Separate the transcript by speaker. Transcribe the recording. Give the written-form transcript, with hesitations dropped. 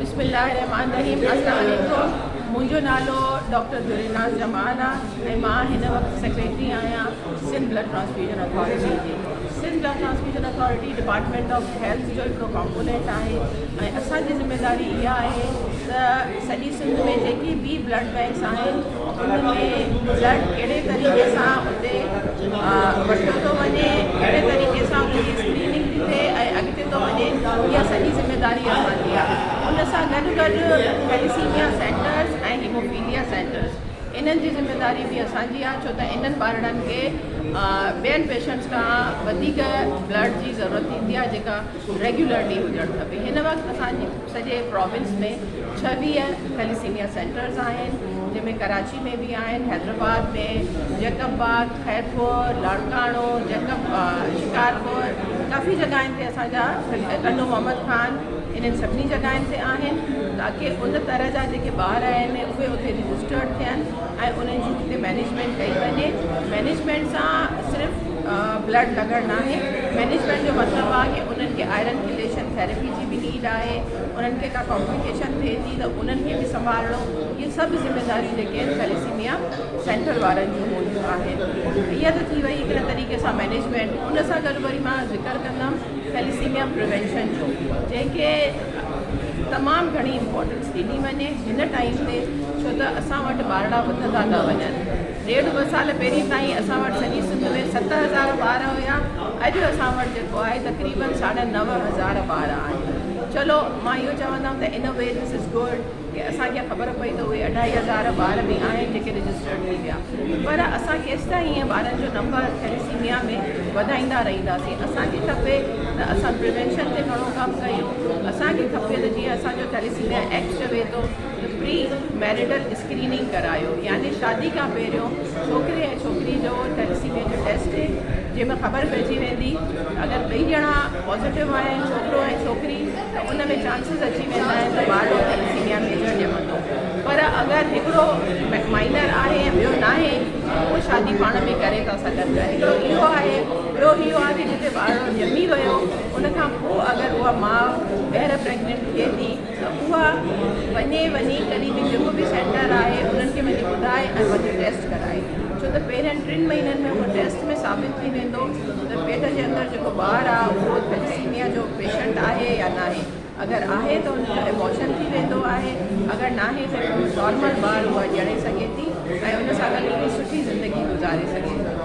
Speaker 1: بسم الله الرحمٰن الرحيم السلام عليڪم منهنجو نالو ڊاڪٽر دريناز جمال آ ۽ مان هن وقت سيڪريٽري آهيان سنڌ بلڊ ٽرانسفيوزن اٿارٽي جي. Sindh blood transfusion authority department of health جو هڪڙو ڪمپونينٽ آهي ۽ اسان جي ذميواري اها آهي ته سڄي سنڌ ۾ جيڪي به بلڊ بينڪس آهن ان ۾ بلڊ ڪهڙي طريقي سان اتي وٺيو ٿو وڃي ڪهڙي طريقي سان ان جي اسڪريننگ ٿي ٿئي ۽ اڳتي ٿو وڃي اها سڄي ذميواري اسان جي آهي ان سان گڏ گڏ ٿيليسيميا سينٽرز ۽ هيموفيليا سينٽرز انهن جي ذميواري به اسان جي آهي ڇو ته انهن ٻارڙن کي ٻين پيشنٽس کان وڌيڪ بلڊ جي ضرورت ٿيندي آهي جيڪا ريگيولرلي هجڻ کپي هن وقت اسان جي سڄي پراونس ۾ 26 ٿيليسيميا سينٽرز آهن جنهن ۾ ڪراچي ۾ به آهن حيدرآباد ۾ جيڪب باغ خيرپور لاڙڪاڻو جيڪب شڪارپور ڪافي جڳهين تي اسان جا ٽنڊو محمد خان انهن سڀني جڳهين تي آهن تاڪه ان طرح جا جيڪي ٻار آهن اهي اتي رجسٽرڊ ٿين ۽ انهن جي هتي مئنيجمينٽ ڪئي وڃي مئنيجمينٽ سان صرف بلڊ لڳڻ ناهي مئنيجمينٽ جو مطلب آهي ڪه انهن کي آئرن ڪليشن ٿيراپي جي به نيڊ آهي انهن کي ڪا ڪامپليڪيشن ٿئي ٿي ته انهن کي به سنڀالڻو اهي سڀ ذميداريون جيڪي آهن ٿيليسيميا سينٽر وارن جون هونديون آهن اها ته ٿي وئي هڪڙي طريقي سان مئنيجمينٽ ان سان گڏ وري مان ذڪر ڪندم ٿيليسيميا پريوينشن جو جنهن کي تمام گهڻي امپورٽنس ڏني وڃي هن ٽائيم تي ڇو ته اسان وٽ ٻارڙا وڌندا ٿا وڃن ڏيڍ ٻه سال پهرين تائين اسان وٽ سڄي سنڌ ۾ 7000 ٻار هيا اڄ اسان وٽ جيڪو آهي تقريبن 9500 ٻار آهن چلو مان اهو چوندم ته ان وي this is good ڪي اسان کي خبر پئي ته اهي اڍائي هزار ٻار به آهن جيڪي رجسٽرڊ ٿي ويا پر اسان ڪيستائين ائين ٻارن جو نمبر ٿيليسيميا ۾ وڌائيندا رهنداسين اسان کي کپي ته اسان پريوينشن تي گهڻو ڪم ڪيون اسان کي کپي ته جيئن اسان جو ٿيليسيميا ايڪٽ چوي ٿو ته پري ميريٽل اسڪريننگ ڪرايو يعني شادي کان پهريون ڇوڪري ۽ ڇوڪري جو ٿيليسيميا جو ٽيسٽ ٿئي جنهن ۾ خبر پئجي ويندي اگر ٻئي ڄڻا پازيٽو آهن ڇوڪرو ۽ ڇوڪري ته ان ۾ چانسز اچي ويندا آهن ته ٻارڙو ٿيليسيميا ميجر ڄمندو پر اگر هڪڙو مائنر آهي ۽ ٻيو ناهي ته اهو شادي پاڻ ۾ ڪري ٿا سگهن پيا هڪڙو اهو آهي ٻيو اهو آهي ته جتي ٻارڙو ڄمي ويو ان کان پوء اگر اها ماء ٻيهر پريگننٽ ٿئي ٿي ته اها وڃي وڃي ڪڏهن به جيڪو به سينٽر آهي انهن کي وڃي ٻڌائي ۽ وڃي ٽيسٽ ڪرائي ڇو ته پهرين ٽن مهينن ۾ اهو ٽيسٽ ۾ ثابت ٿي ويندو ته پيٽ جي اندر جيڪو ٻار آهي اهو ٿيليسيميا جو پيشنٽ آهي يا ناهي اگر آهي ته ان جو ابارشن ٿي ويندو آهي اگر ناهي ته هڪڙو نارمل ٻار اها ڄڻي سگهي ٿي ۽ ان سان گڏ هڪڙي سٺي زندگي گذاري سگهي ٿي.